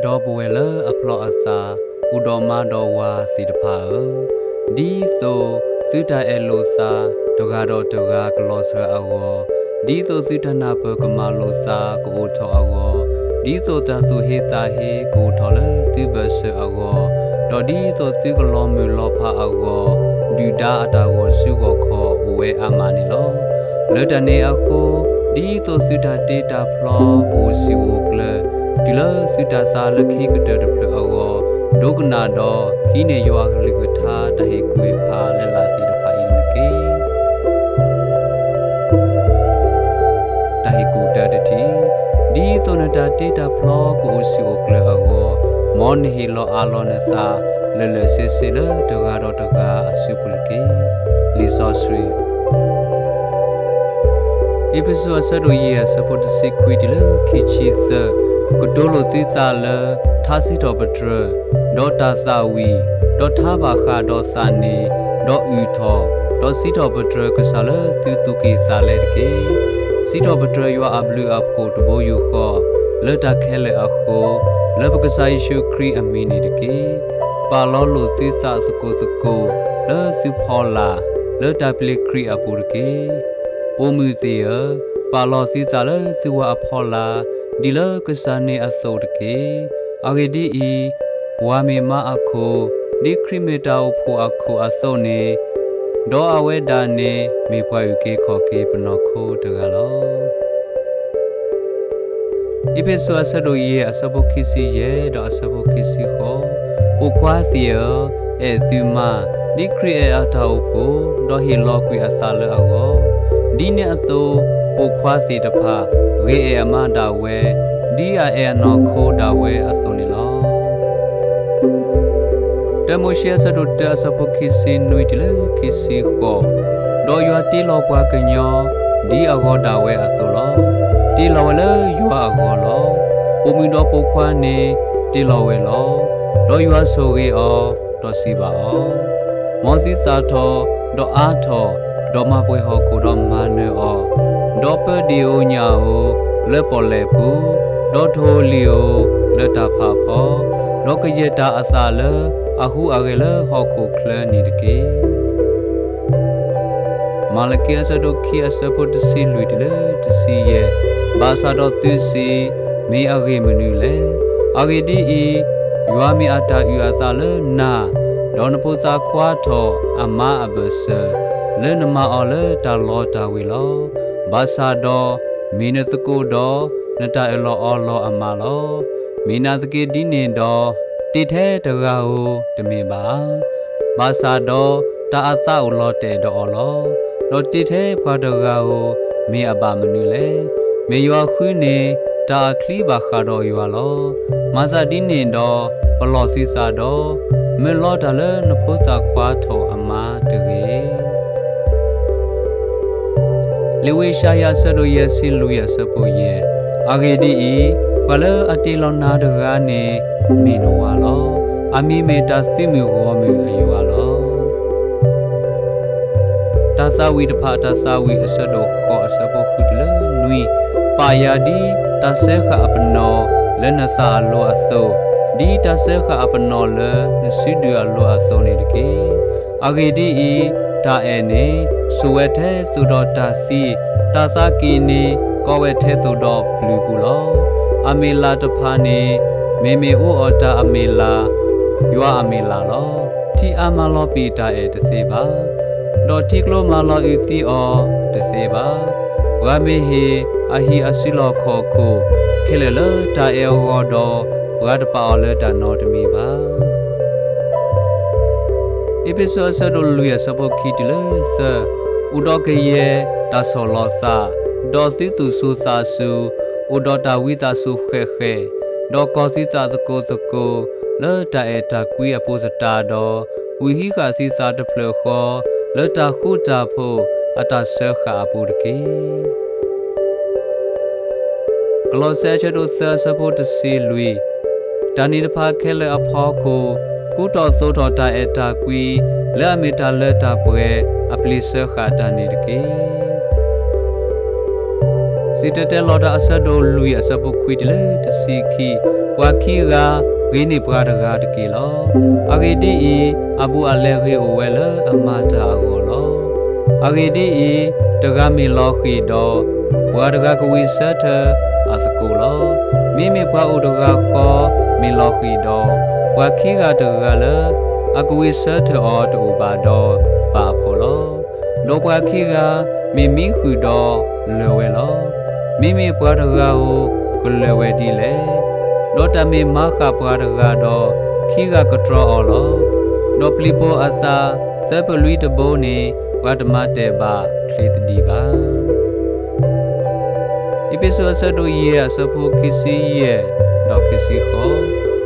ဒီပုၢ်ဝဲၢ်လၢအဖျီအသး အိၣ်ဒီးမါဒီးဝၤသ့ၣ်တဖၣ်ဧၢ, ဒ်သိးသုတၢ်အဲၣ်လိာ်သး တဂၤဒီးတဂၤကလီၤစှၤအဂီၢ်, ဒ်သိးသုတၢ်နၢ်ပၢၢ်ကမၤလိာ်သးကအိၣ်ထီၣ်အဂီၢ်, ဒ်သိးတၢ်သူၣ်ဟ့သးဟ့ကအိၣ်ထီၣ်လၢသုဘၢၣ်စၢၤအဂီၢ်, ဒီးဒ်သိးသုကလီၤမုၢ်လီၤဖးအဂီၢ်, ဒုၣ်ဒါအတၢ်ဂီၤဆူဂီၤခီအိၣ်ဝဲအါမးန့ၣ်လီၤ. လၢတၢ်န့ၣ်အဃိ, ဒ်သိးသုတၢ်တ့တၢ်ဖျီကအိၣ်စံၣ်အိၣ်ကျၢၤ, တုၤလၢသုတၢ်သးလၢခံကတၢၢ်တဖျၢၣ်အဂီၢ်, ဒိကနၣ်ဒီးဟံးန့ၢ်ယွၤအကလုၢ်ကထါတၢ်ဟ့ၣ်ကူၣ်ဟ့ၣ်ဖးလၢလာ်သ့ၣ်တဖၣ်အံၤန့ၣ်တက့ၢ်. တၢ်ဟ့ၣ်ကူၣ်တၢတထံၣ်, ဒ်သိးနတၢ်တ့တၢ်ဖျီကအိၣ်စံၣ်အိၣ်ကျၢၤအဂီၢ်, မ်နဟ့ၣ်လီၤအးလီၤနသး လၢာ်လၢာ်ဆ့ဆ့လၢတဂၤဒီးတဂၤအစုပူၤတက့ၢ်. လံာ်စီဆှံ အ့းဖ့းစူးအဆၢဒိၣ်ယဲၢ်အဆၢဖိတဆံခွံတုၤလၢခံဆံသၢ, ကတိၤလိာ်သုသးလၢ ထါစံးထီၣ်ပတြၢၤ, ဒီးတၢ်သးဝံၣ်, ဒီးထါဘၣ်ဃးဒီးသးန့ၣ်, ဒီးအုၣ်ထီၣ်, ဒီးစံးထီၣ်ပတြၢၤကစၢ်လၢသုသူၣ်ကံၢ်သးလဲတက့ၢ်. စံးထီၣ်ပတြၢၤယွၤအဘျုးအဖှိၣ်တဘိယူၢ်ဃီ, လၢတၢ်ခဲလၢာ်အဃိ, လၢပကစၢ်ယ့ၣ်ၡူးခရံာ်အမံၤန့ၣ်တက့ၢ်. ပာ်လီၤလိာ်သုသးသကိးသကိး လၢသုဖီလာ် လၢတၢ်ပျံၤခရံာ်အပူၤတက့ၢ်. ပိာ်မုၣ်သ့ၣ်ဧၢ, ပာ်လီၤသုသးလၢသုဝၤအဖီလာ်, ဒ်လၢကစၢ်န့ၣ်အသိးတက့ၢ်. အဂ့ၢ်ဒ်အံၤ, ဝၤမ့ၢ်မါအခိၣ်, ဒ်ခရံာ်မ့ၢ်တၢ်အိၣ်ဖှိၣ်အခိၣ်အသိးန့ၣ်, ဒီးအဝဲဒၣ်န့ၣ် မ့ၢ်ပှၤအုၣ်က့ၤခီၣ်က့ၤပနီၢ်ခိတဂၤလီၤ. အ့းဖ့းစူးအဆၢဒိၣ်ယဲၢ်အဆၢဖိခံဆံယဲၢ်ဒီးအဆၢဖိခံဆံဃိး, ပိာ်ခွါသ့ၣ်ဧၢ, အဲၣ်သုမါ, ဒ်ခရံာ်အဲၣ်အတၢ်အိၣ်ဖှိၣ်, ဒီးဟ့ၣ်လီၤကွံာ်အသးလၢအဂီၢ်, ဒ်န့ၣ်အသိး, ပိာ်ခွါသ့ၣ်တဖၣ် ဂ့ၤအဲၣ်အမါဒၣ်ဝဲ, ဒ်အအဲၣ်အနီၢ်ခိဒၣ်ဝဲအသိးန့ၣ်လီၤ. တၢမိၤၡ့အဆၢဒိၣ်တၢအဆၢဖိခံဆံနွံတုၤလၢခံဆံဃိး, ဒီးယွၤတ့လီၤပှၤကညီ ဒ်အဂီၤဒၣ်ဝဲအသိးလီၤ. တ့လီၤဝဲလၢယွၤအဂီၢ်လီၤ. ပိာ်မုၣ်ဒီးပိာ်ခွါန့ၣ် တ့လီၤဝဲလီၤ. ဒီးယွၤဆိၣ်ဂ့ၤအီၤ, ဒီးစံးဘၣ်အီၤ, မ်သုသၣ်ထီၣ်, ဒီးအါထီၣ်, ဒီးမၤပှဲၤဟီၣ်ခိၣ်ဒီးမၤနၢၤအီၤ, ဒီးပၢဒ့ၣ်ဧိၤညၣ်ဧိၤလၢပီၣ်လဲၣ်ပူၤ, ဒီးထိၣ်ဧိၤလံၣ်ဧိၤလၢတၢ်ဖးဖီ, ဒီးကယဲၢ်တၢ်အသၣ်လၢအဟူးအဂဲၤလၢဟီၣ်ခိၣ်ချၢန့ၣ်တက့ၢ်. မၤလကံအဆၢဒိၣ်ခံအဆၢဖိတဆံလွံၢ်တုၤလၢတဆံယဲၢ်, ဘၣ်ဆၣ်ဒီးသုစံး, မ့ၢ်အဂ့ၢ်မနုၤလဲၣ်. အဂ့ၢ်ဒ်အံၤ, ယွၤမ့ၢ်အတၢ်အုၣ်အသးလၢနၤ, ဒီးနဖိသၣ်ခွါထီၣ်အမါအဘၢၣ်စၢၤ, လၢနမၤအီၤလၢတၢ်လီတၢ်ဝ့ၤလီၤ. ဘၣ်ဆၣ်ဒီးမ့ၢ်နသကိးဒီး နတၢ်အၢၣ်လီၤအီလီၤအမါလီၤ. မ့ၢ်နာ်သက့ဒ်န့ၣ်ဒီး, တ့ထဲတဂၤဧိၤတမ့ၢ်ဘၣ်ဧါ. ဘၣ်ဆၣ်ဒီးတၢ်အသးအိၣ်လီၤတဲာ်ဒီးအီၤလီၤ. ဒီးတ့ထဲပှၤတဂၤဧိၤ မ့ၢ်အဘၣ်မနုၤလဲၣ်. မ့ၢ်ယွၤဃုန့ၣ် တၢ်အချံဘၣ်ဃးဒီးယွၤလီၤ. မၤသးဒ်န့ၣ်ဒီး ပလီၢ်သုသးဒီး မၢလီၤတၢ်လၢနဖိသၣ်ခွါထီၣ်အမါတဂ့ၤ. လံာ်ဝံယၡါယၤအဆၢဒိၣ်ယဲၢ်ဆံလွံၢ်အဆၢဖိယဲၢ်, အဂ့ၢ်ဒ်အံၤ, ပှၤလၢအတ့လီၤနၤတဂၤန့ၣ် မ့ၢ်နဝၤလီၤ. အမံၤမ့ၢ်တၢ်သုးမုၢ်ဂီၢ်မုၢ်အယွၤလီၤ. တၢ်သးဝံၣ်တဖၣ် တၢ်သးဝံၣ်အဆၢဒိၣ်ဃိးအဆၢဖိဃုတုၤလၢနွံ, ပာ်ယၤဒ်တၢ်စၢဃာ်အပနီၣ်လၢနသးအလိၤအသိး, ဒ်တၢ်စၢဃာ်အပနီၣ်လၢနစုဒုၣ်အလိၤအသိးန့ၣ်တက့ၢ်. အဂ့ၢ်ဒ်အံၤ, တၢ်အဲၣ်န့ၣ် စိာ်ဝဲထဲသိးဒီးတၢ်သံ, တၢ်သးကံၢ်န့ၣ် ကီဝဲထဲသိးဒီးပျုၤပူၤလီၤ. အမ့ၢ်လးတဖၣ်န့ၣ် မ့မ့ၢ်အိၣ်အီၤတၢ်အမ့ၢ်လး, ယွၤအမ့ၢ်လးလီၤ. ထံအါမၤလီၤပံာ်တၢ်အဲၣ်တသ့ဘၣ်, ဒီးထံကျိမၤလီၤအုးသံအီၤတသ့ဘၣ်. ပှၤမ့ၢ်ဟ့ၣ်အဟံၣ်အစုလီၢ်ခီၣ်ခိၣ်ခဲလၢာ်လၢတၢ်အဲၣ်အဂီၢ်ဒီး, ပှၤတပာ်အီၤလၢတၢ်နီတမံၤဘၣ်. အ့းဖ့းစူးအဆၢဒိၣ်လွံၢ်အဆၢဖိခံတုၤလၢသၢ, အိၣ်ဒီးကယဲၢ်တၢ်ဆီၣ်လီၤသး, ဒီးသုသူၣ်စူၤသးစူၤ, အိၣ်ဒီးတၢ်ဝံသးစူၤဃဲးဃဲး, ဒီးကီၢ်သုသးသကိးသကိး လၢတၢ်အဲၣ်တၢ်ကွံအပူၤသတးဒီး, ဝံၤဟံးဃာ်သုသးတဖျၢၣ်ဃီ လၢတၢ်ဃူတၢ်ဖိးအတၢ်စၢဃာ်အပူၤတက့ၢ်. ကလီးစဲအဆၢဒိၣ်သၢအဆၢဖိတဆံလွံၢ်, တၢ်န့ၣ်တဖၣ်ခဲလၢာ်အဖီခိၣ်, ကူထီၣ်သိးထီၣ်တၢ်အဲၣ်တၢ်ကွံ လၢအမ့ၢ်တၢ်လၢတၢ်ပှဲၤအပျ့ၤစၢဃာ်တၢ်န့ၣ်တက့ၢ်. စံၣ်တဲၤတဲလီၤတၢ်အဆၢဒိၣ်လွံၢ်အဆၢဖိခွံတုၤလၢတဆံခံ, ပှၤခံဂၤဂ့ၤန့ၢ်ပှၤတဂၤတက့ၢ်လီၤ. အဂ့ၢ်ဒ်အံၤ, အဘူးအလဲဂ့ၤအိၣ်ဝဲလၢအမၤတၢ်အဂီၢ်လီၤ. အဂ့ၢ်ဒ်အံၤ, တဂၤမ့ၢ်လီၤဃံၤဒီး, ပှၤတဂၤကဝံၣ်ဆၢထၢၣ်အသကိးလီၤ. မ့မ့ၢ်ပှၤအိၣ်တဂၤဃီ မ့ၢ်လီၤဃံၤဒီး, ပှၤခံဂၤတဂၤလၢအကဝံၣ်ဆၢထၢၣ်အီၤတအိၣ်ဘၣ်ဒီး ပာ်အဖှီၣ်လီၤ. ဒီးပှၤခံဂၤမ့ၢ်မံဃုာ်ဒီး လၢာ်ဝဲလီၤ. မ့မ့ၢ်ပှၤတဂၤဧိၤ ကလၢာ်ဝဲဒ်လဲၣ်. ဒီးတၢ်မ့ၢ်မၤဃာ်ပှၤတဂၤဒီး ခံဂၤကတြီအီၤလီၤ. ဒီးပျံၤပိာ်အသးသၢပလွံတဘိန့ၣ် ပှၤတမၤတဲာ်ဘၣ်ချ့သဒံးဘၣ်. အ့းဖ့းစူးအဆၢဒိၣ်ယဲၢ်အဆၢဖိခံဆံယဲၢ်ဒီးခံဆံဃိး,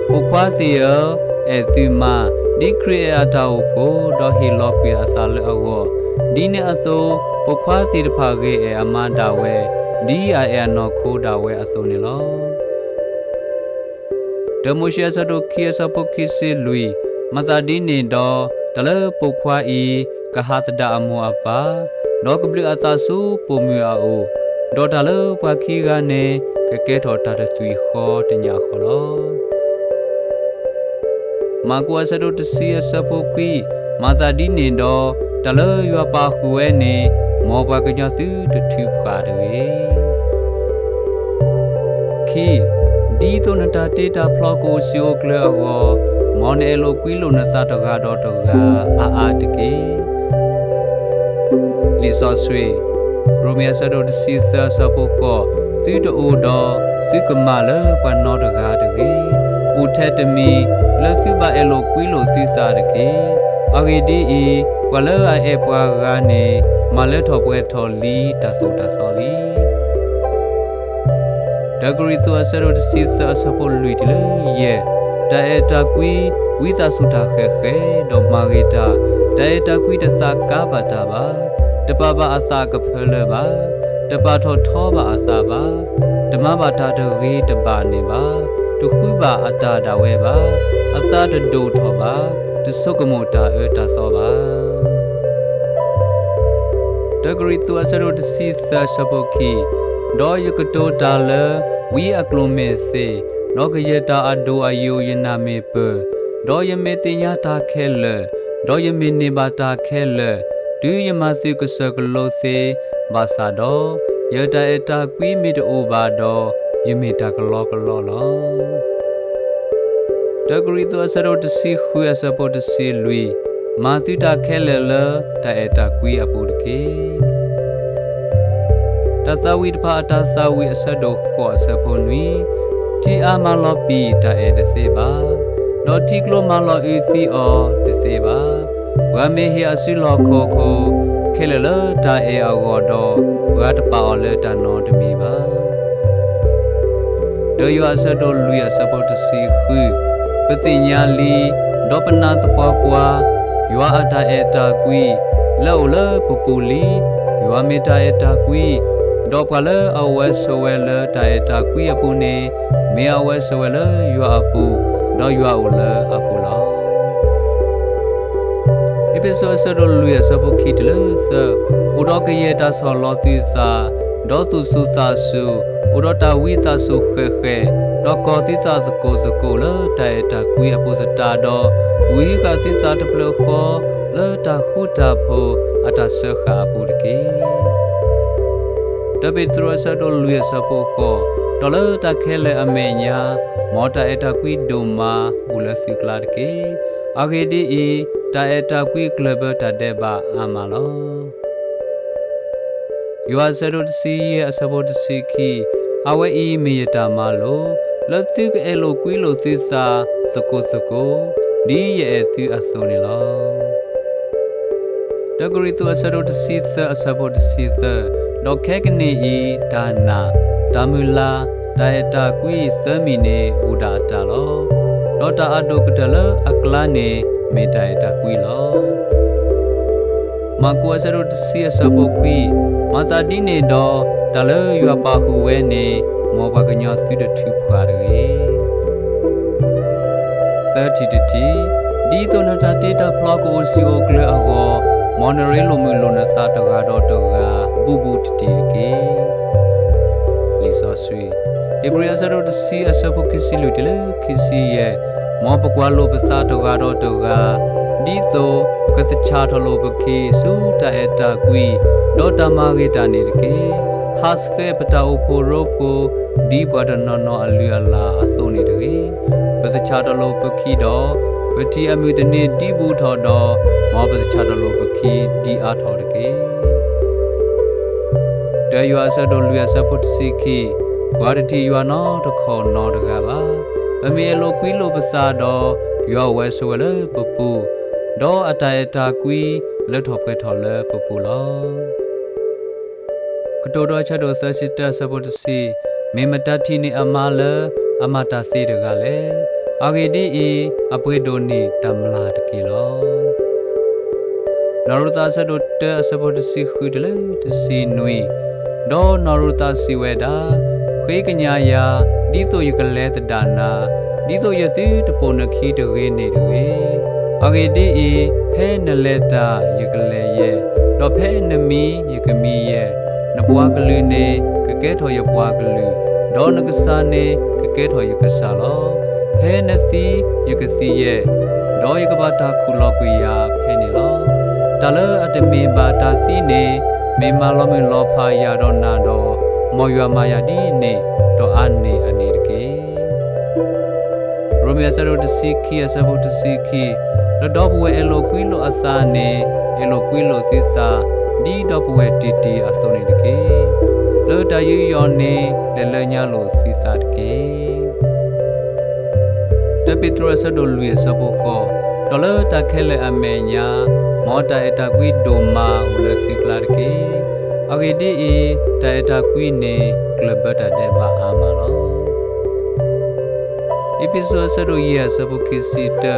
ပိာ်ခွါသ့ၣ်ဧၢ, အဲၣ်သုမါ, ဒ်ခရံာ်အဲၣ်အတၢ်အိၣ်ဖှိၣ် ဒီးဟ့ၣ်လီၤကွံာ်အသးလၢအဂီၢ်, ဒ်န့ၣ်အသိး ပိာ်ခွါသ့ၣ်တဖၣ်ဂ့ၤအဲၣ်အမါဒၣ်ဝဲ, ဒ်အအဲၣ်အနီၢ်ခိဒၣ်ဝဲအသိးန့ၣ်လီၤ. တၢမိၤၡ့အဆၢဒိၣ်ခံအဆၢဖိခံဆံလွံၢ်, မၤသးဒ်န့ၣ်ဒီး, တၢ်လၢပိာ်ခွါအံၤ ကဟးသဒၣ်အမိၢ်အပၢ်, ဒီးကဘျုးအသးဆူပိာ်မုၣ်အအိၣ်, ဒီးတၢ်လၢပှၤခံဂၤန့ၣ် ကကဲထီၣ်တၢ်တသွံၣ်ဃီတညၣ်ဃီလီၤ. မၢ်ကူးအဆၢဒိၣ်တဆံအဆၢဖိခွံ, မၤသးဒ်န့ၣ်ဒီး, တၢ်လၢယွၤပာ်ဃုာ်ဝဲန့ၣ်, မ်ပှၤကညီသုတထုးဖးတဂ့ၤ. ခံ, ဒ်သိးနတၢ်တ့တၢ်ဖျီကအိၣ်စံာ်အိၣ်ကျၢၤအဂီၢ်, မ်နအဲၣ်လိာ်ကွံလိာ်နသးတဂၤဒီးတဂၤအါအါတက့ၢ်. လံာ်စီဆှံ, ရိမ့ၤအဆၢဒိၣ်တဆံသၢအဆၢဖိဃိး, သုတအိၣ်ဒီးသုကမၣ်လၢပှၤနီတဂၤတဂ့ၤ. အိၣ်ထဲတမံၤလၢသုဘၣ်အဲၣ်လိာ်ကွံလိာ်သုသးတက့ၢ်. အဂ့ၢ်ဒ်အံၤ, ပှၤလၢအအဲၣ်ပှၤဂၤန့ၣ်, မၤလၢထီၣ်ပှဲၤထီၣ်လံတၢ်သိၣ်တၢ်သီလံ. တၢကရံၣ်သူးအဆၢဒိၣ်တဆံသၢအဆၢဖိလွံၢ်တုၤလၢယဲၢ်, တၢ်အဲၣ်တၢ်ကွံဝံသးစူၤတၢ်ဃဲၤဃဲၤ, ဒီးမၤဂ့ၤတၢ်, တၢ်အဲၣ်တၢ်ကွံတသးကါဘၣ်တၢ်ဘၣ်, တပာ်ဘၣ်အသးကဖၢလၢဘၣ်, တပာ်ထီၣ်ထီဘၣ်အသးဘၣ်, တမၤဘၣ်တၢ်တဂ့ၤတဘၣ်န့ၣ်ဘၣ်, တဃုဘၣ်အတၢ်ဒၣ်ဝဲဘၣ်, အသးတဒိၣ်ထီၣ်ဘၣ်, တဆိကမိၣ်တၢ်အၢတၢ်သီဘၣ်. တၢကရံၣ်သူးအဆၢဒိၣ်တဆံသၢအဆၢဖိခံ, ဒီးယကတိၤတၢ်လၢဝံအကျိာ်မ့ၢ်သ့, ဒီးကယဲၢ်တၢ်အဒိၣ်အယိာ်ယနၢ်မ့ၢ်ပၢၢ်, ဒီးယမ့ၢ်သ့ၣ်ညါတၢ်ခဲလၢာ်, ဒီးယမ့ၢ်န့ၢ်ဘၣ်တၢ်ခဲလၢာ်, တုၤယမၤသုးကစၢၢ်ကလိသ့ဘၣ်ဆၣ်ဒီး, ယတၢ်အဲၣ်တၢ်ကွံမ့ၢ်တအိၣ်ဘၣ်ဒီး, ယမ့ၢ်တၢ်ကလီကလီလီၤ. တၢကရံၣ်သူးအဆၢဒိၣ်တဆံဃုအဆၢဖိတဆံလွံၢ်, မၤသုတၢ်ခဲလၢာ်လၢတၢ်အဲၣ်တၢ်ကွံအပူၤတက့ၢ်. တၢ်သးဝံၣ်တဖၣ်အတၢ်သးဝံၣ်အဆၢဒိၣ်ဃိးအဆၢဖိနွံ, ထံအါမၤလီၤပံာ်တၢ်အဲၣ်တသ့ဘၣ်, ဒီးထံကျိမၤလီၤအုးသံအီၤတသ့ဘၣ်. ပှၤမ့ၢ်ဟ့ၣ်အစုလီၢ်ခီၣ်ခိၣ်ခဲလၢာ်လၢတၢ်အဲၣ်အဂီၢ်ဒီး, ပှၤတပာ်အီၤလၢတၢ်နီတမံၤဘၣ်. ဒီးယွၤအဆၢဒိၣ်လွံၢ်အဆၢဖိတဆံဃု, ပသ့ၣ်ညါလံ, ဒီးပနာ်သပှၢ်ပှၢ်, ယွၤအတၢ်အဲၣ်တၢ်ကွံ, လၢအိၣ်လၢပပူၤလံ, ယွၤမ့ၢ်တၢ်အဲၣ်တၢ်ကွံ, ဒီးပှၤလၢအအိၣ်ဝဲဆိးဝဲလၢတၢ်အဲၣ်တၢ်ကွံအပူၤန့ၣ်, မ့ၢ်အဝဲဆိးဝဲလၢယွၤအပူၤ, ဒီးယွၤအိၣ်လၢအပူၤလီၤ. အ့းဖ့းစူးအဆၢဒိၣ်လွံၢ်အဆၢဖိခံတုၤလၢသၢ, အိၣ်ဒီးကယဲၢ်တၢ်ဆီၣ်လီၤသုသး, ဒီးသူၣ်စူၤသးစူၤ, အိၣ်ဒီးတၢ်ဝံသးစူၤဃဲးဃဲး, ဒီးကီၤသုသးသကိးသကိးလၢတၢ်အဲၣ်တၢ်ကွံအပူၤသတးဒီး, ဝံဃာ်သုသးတဖျၢၣ်ဃီလၢတၢ်ဃူတၢ်ဖိးအတၢ်စၢဃာ်အပူၤတက့ၢ်. တၢပ့းတရူးအဆၢဒိၣ်လွံၢ်အဆၢဖိဃိး, ဒီးလၢတၢ်ခဲလၢာ်အမဲာ်ညါ, မ်တၢ်အဲၣ်တၢ်ကွံဒိၣ်မးအိၣ်လၢသုကျါတက့ၢ်. အဂ့ၢ်ဒ်အံၤ, တၢ်အဲၣ်တၢ်ကွံကျၢၢ်ဘၢတၢ်ဒဲးဘးအါမးလီၤ. ယိၤဟၣ်အဆၢဒိၣ်တဆံယဲၢ်အဆၢဖိတဆံခံ, အဝဲအံၤမ့ၢ်ယတၢ်မၤလိာ်, လၢသုကအဲၣ်လိာ်ကွံလိာ်သုသးသကိးသကိး, ဒ်ယအဲၣ်သုအသိးန့ၣ်လီၤ. တၢကရံၣ်သူးအဆၢဒိၣ်တဆံသၢအဆၢဖိတဆံသၢ, ဒီးခဲကနံၣ်အံၤ, တၢ်နာ်, တၢ်မုၢ်လၢ်, တၢ်အဲၣ်တၢ်ကွံသၢမံၤန့ၣ်အိၣ်ဒၣ်အတၢ်လီၤ. ဒီးတၢ်အဒိၣ်ကတၢၢ်လၢအကျါန့ၣ်မ့ၢ်တၢ်အဲၣ်တၢ်ကွံလီၤ. မၢ်ကူးအဆၢဒိၣ်တဆံအဆၢဖိခွံ, မၤသးဒ်န့ၣ်ဒီး, တၢ်လၢယွၤပာ်ဃုာ်ဝဲန့ၣ်, မ်ပှၤကညီသုတထုးဖးတဂ့ၤ. သၢထံၣ်တထံၣ်, ဒ်သိးနတၢ်တ့တၢ်ဖျီကအိၣ်စံာ်အိၣ်ကျၢၤအဂီၢ်, မ်နရ့လိာ်မုာ်လိာ်နသးတဂၤဒီးတဂၤဘူးဘူးတံၢ်တံၢ်တက့ၢ်. လံာ်စီဆှံ. ဧ့ၤဘြံၤအဆၢဒိၣ်တဆံအဆၢဖိခံဆံလွံၢ်တုၤလၢခံဆံယဲၢ်, မ်ပကွၢ်လိာ်ပသးတဂၤဒီးတဂၤ, ဒ်သိးပကသဆၣ်ထီၣ်လိာ်ပခံဆူတၢ်အဲၣ်တၢ်ကွံ, ဒီးတၢ်မၤဂ့ၤတၢ်န့ၣ်တက့ၢ်. ဟးဆှဲးပတၢ်အိၣ်ဖှိၣ်ရိဖှိၣ်, ဒ်ပှၤတနီၤနီၤအလုၢ်အလၢ်အသိးန့ၣ်တဂ့ၤ. ပသဆၣ်ထီၣ်လိာ်ပခံဒီး, ပထံၣ်အမုၢ်တနံၤဒ်ဘူးထီၣ်ဒီး, မ်ပသဆၣ်ထီၣ်လိာ်ပခံဒ်အါထီၣ်တက့ၢ်. တၢယွၤအဆၢဒိၣ်လွံၢ်အဆၢဖိတဆံခံ, ပှၤတထံၣ်ယွၤနီတခီၣ်နီတဂၤဘၣ်. ပမ့ၢ်အဲၣ်လိာ်ကွံလိာ်ပသးဒီး, ယွၤအိၣ်ဝဲဆိးဝဲလၢပပူၤ, ဒီးအတၢ်အဲၣ်တၢ်ကွံလၢထီၣ်ပှဲၤထီၣ်လၢပပူၤလီၤ. ကတိၤဒိအဆၢဒိၣ်သၢဆံတၢအဆၢဖိတဆံ, မ့ၢ်မတၤထံၣ်န့ၢ်အမါလၢအမၤတၢ်သ့တဂၤလဲၣ်. အဂ့ၢ်ဒ်အံၤ, အပှ့ၤဒိၣ်န့ၢ်တၢ်မျၢ်တက့ၢ်လီၤ. နီၢ်ရူၤသးအဆၢဒိၣ်တၢအဆၢဖိတဆံဃုတုၤလၢတဆံနွံ, ဒီးနီၢ်ရူၤသးစံးဝဲဒၣ်, ဃ့ကညးယၤ, ဒ်သိးယကလဲၤသဒၣ်နၤ, ဒ်သိးယသုတပိာ်နခံတဂ့ၤန့ၣ်တဂ့ၤ. အဂ့ၢ်ဒ်အံၤ, ဖဲနလဲၤတၢ်ယကလဲၤယဲၢ်, ဒီးဖဲနမံယကမံယဲၢ်, နပှၤကလုာ်န့ၣ်ကကဲထီၣ်ယပှၤကလုာ်, ဒီးနကစၢ်န့ၣ်ကကဲထီၣ်ယကစၢ်လီၤ. ဖဲနသံယကသံယဲၢ်, ဒီးယကဘၣ်တၢ်ခူၣ်လီၤကွံာ်ယၤဖဲန့ၣ်လီၤ. တၢ်လၢအတမ့ၢ်ဘၣ်တၢ်သံန့ၣ်, မ့ၢ်မၤလီၤမုၢ်လီၤဖးယၤဒီးနၤဒီး, မ်ယွၤမၤယၤဒ်န့ၣ်, ဒီးအါန့ၢ်အန့ၣ်တက့ၢ်. ရိမ့ၤအဆၢဒိၣ်တဆံခံအဆၢဖိတဆံခံ, လၢဒီပုၢ်ဝဲၢ်အဲၣ်လိာ်ကွံလိာ်အသးန့ၣ်, အဲၣ်လိာ်ကွံလိာ်သုသး, ဒ်ဒီပုၢ်ဝဲၢ်တံၢ်တံၢ်အသိးန့ၣ်တက့ၢ်. လၢတၢ်ယူးယီၣ်န့ၣ်, လဲၤလၢညါလိာ်သုသးတက့ၢ်. တၢပ့းတရူးအဆၢဒိၣ်လွံၢ်အဆၢဖိဃိး, ဒီးလၢတၢ်ခဲလၢာ်အမဲာ်ညါ, မ်တၢ်အဲၣ်တၢ်ကွံဒိၣ်မးအိၣ်လၢသုကျါတက့ၢ်. အဂ့ၢ်ဒ်အံၤ, တၢ်အဲၣ်တၢ်ကွံန့ၣ်, ကျၢၢ်ဘၢတၢ်ဒဲးဘးအါမးလီၤ. အ့းဖ့းစူးအဆၢဒိၣ်ယဲၢ်အဆၢဖိခံဆံတၢ,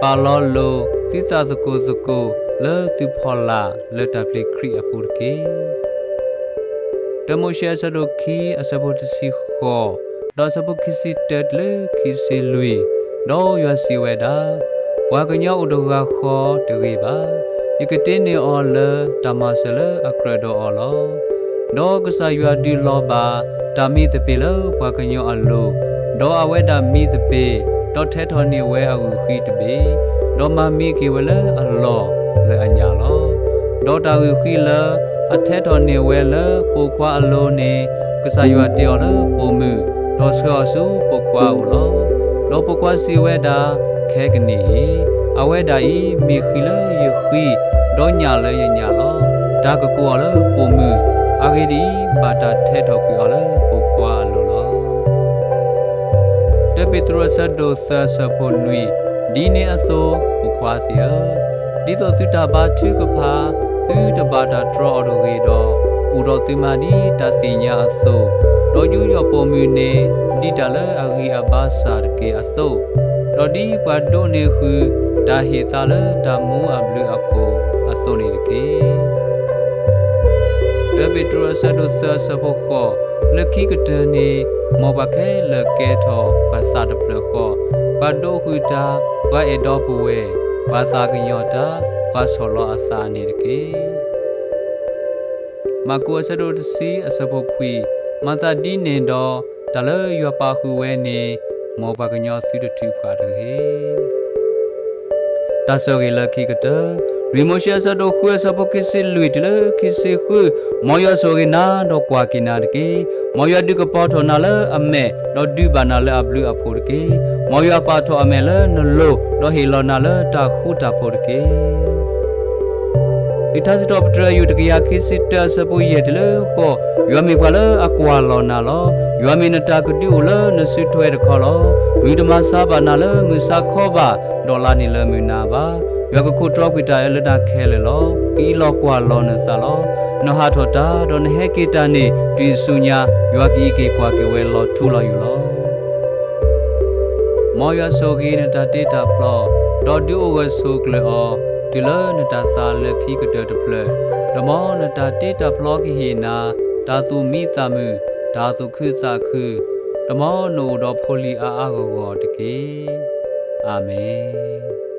ပာ်လီၤလိာ်သုသးသကိးသကိးလၢသုဖီလာ်လၢတၢ်ဖျ့ခရံာ်အပူၤတက့ၢ်. တၢမိၤၡ့အဆၢဒိၣ်ခံအဆၢဖိတဆံဃိး, ဒီးအဆၢဖိခံဆံတၢတုၤလၢခံဆံလွံၢ်, ဒီးယွၤစံးဝဲဒၣ်, ပှၤကညီအိၣ်တဂၤဃီတဂ့ၤဘၣ်. ယကတ့န့ၢ်အီၤလၢတၢ်မၤစၢၤလၢအကြၢးဒီးအီၤလီၤ. ဒီးကစၢ်ယွၤဒုးလီၤဘၣ်တၢ်မံသပ့ၤလၢပှၤကညီအလိၤ, ဒီးအဝဲဒၣ်မံသပ့ၤ, ဒီးထဲးထီၣ်န့ၢ်ဝဲအဂုၢ်ဃံတဘ့ၣ်, ဒီးမၤမံက့ၤဝဲလၢအလီၢ်လၢအညၣ်လီၤ. ဒီးတၢ်ဂုၢ်ဃံလၢအထဲးထီၣ်န့ၢ်ဝဲလၢပိာ်ခွါအလိၤန့ၣ်, ကစၢ်ယွၤတ့အီၤလၢပိာ်မုၣ်, ဒီးဆှၢအီၤဆူပိာ်ခွါအအိၣ်လီၤ. ဒီးပိာ်ခွါစံးဝဲဒၣ်, ခဲကနံၣ်အံၤ, အဝဲဒၣ်အံၤမ့ၢ်ဃံလၢယဃံ, ဒီးညၣ်လၢယညၣ်လီၤ. တၢ်ကကိးအီၤလၢပိာ်မုၣ်, အဂ့ၢ်ဒ်အံၤ, ဘၣ်တၢ်ထဲးထီၣ်ကွံာ်အီၤလၢပိာ်ခွါအလိၤလီၤ. တၢပ့းတရူးအဆၢဒိၣ်သၢအဆၢဖိနွံ, ဒ်န့ၣ်အသိး, ပိာ်ခွါသ့ၣ်ဧၢ, ဒ်သိးသုတၢ်ဘါထုကဖၣ်, သုတဘၣ်တၢ်တြီအီၤတဂ့ၤဒီး, အိၣ်ဒီးသုမါဒ်တၢ်သ့ၣ်ညါအသိး, ဒီးယူးယီၣ်ပိာ်မုၣ်န့ၣ်, ဒ်တၢ်လၢအဂံၢ်အဘါစၢ်တက့ၢ်အသိး, ဒီးဒ်ပှၤဒိးန့ၢ်ဃုာ်တၢ်ဟ့ၣ်သါလၢတၢ်မူအဘျုးအဖှိၣ်အသိးန့ၣ်တက့ၢ်. တၢပ့းတရူးအဆၢဒိၣ်သၢအဆၢဖိဃိး, လၢခံကတၢၢ်န့ၣ်, မ်ပှၤခဲလၢာ်ကဲထီၣ်ပှၤသးတဖျၢၣ်ဃီ, ပှၤဒိးဃုာ်တၢ်, ပှၤအဲၣ်ဒီပုၢ်ဝဲၢ်, ပှၤသးကညီၤတၢ်, ပှၤဆီၣ်လီၤအသးန့ၣ်တက့ၢ်. မၢ်ကူးအဆၢဒိၣ်တဆံအဆၢဖိခွံ, မၤသးဒ်န့ၣ်ဒီး, တၢ်လၢယွၤပာ်ဃုာ်ဝဲန့ၣ်, မ်ပှၤကညီသုတထုးဖးတဂ့ၤ. တၢ်ဆိၣ်ဂ့ၤလၢခံကတၢၢ်, လွံၢ်မိၤၡ့အဆၢဒိၣ်ဃုအဆၢဖိခံဆံလွံၢ်တုၤလၢခံဆံဃု, မ်ယွၤဆိၣ်ဂ့ၤနၤဒီးကွၢ်က့ၤနၤတက့ၢ်. မ်ယွၤဒုးကပီၤထီၣ်နၤလၢအမဲာ်, ဒီးဒုးဘၣ်နၤလၢအဘျုးအဖှိၣ်တက့ၢ်. မ်ယွၤပာ်ထီၣ်အမဲာ်လၢနလိၤ, ဒီးဟ့ၣ်လီၤနၤလၢတၢ်ဃူတၢ်ဖိးတက့ၢ်. လံာ်ထါစံးထီၣ်ပတြၢၤ အယူၢ်တကယၤခံဆံတၢ အဆၢဖိယဲၢ်တုၤလၢဃိး, ယွၤမ့ၢ်ပှၤလၢအကွၢ်လီၤနၤလီၤ. ယွၤမ့ၢ်နတၢ်ကဒုအိၣ်လၢနစုထွဲတခီလီၤ. မုၢ်တမၤဆါဘၣ်နၤလၢမုၢ်ဆါခီဘၣ်, ဒီးလါန့ၣ်လၢမုၢ်နၤဘၣ်. ယွၤကခိးတြီကွံာ်တၢ်အၢလၢနၤခဲလၢာ်လီၤ. ကအံးလီၤကွၢ်လီၤနသးလီၤ. နဟးထီၣ်တၢ်, ဒီးနဟဲက့ၤတၢ်န့ၣ် တုၤအဆူညါ, ယွၤကအံးက့ၤကွၢ်က့ၤဝဲလီၤထူလီၤယိာ်လီၤ. မ်ယွၤဆိၣ်ဂ့ၤနတၢ်တ့တၢ်ဖျီ, ဒီးဒုးအိၣ်ဂၢၢ်ဆိးကျၢၤအီၤ, တုၤလၢနတၢ်သးလၢခံကတၢၢ်တဖျၢၣ်, ဒီးမ်နတၢ်တ့တၢ်ဖျီကဟ့ၣ်နၤ, တၢ်သူၣ်မံသးမုာ်, တၢ်သူၣ်ခုသးခု, ဒီးမ်နအိၣ်ဒီးဖိလံၤအါအါဂီၢ်ဂီၢ်တက့ၢ်. အၤမ့ၣ်.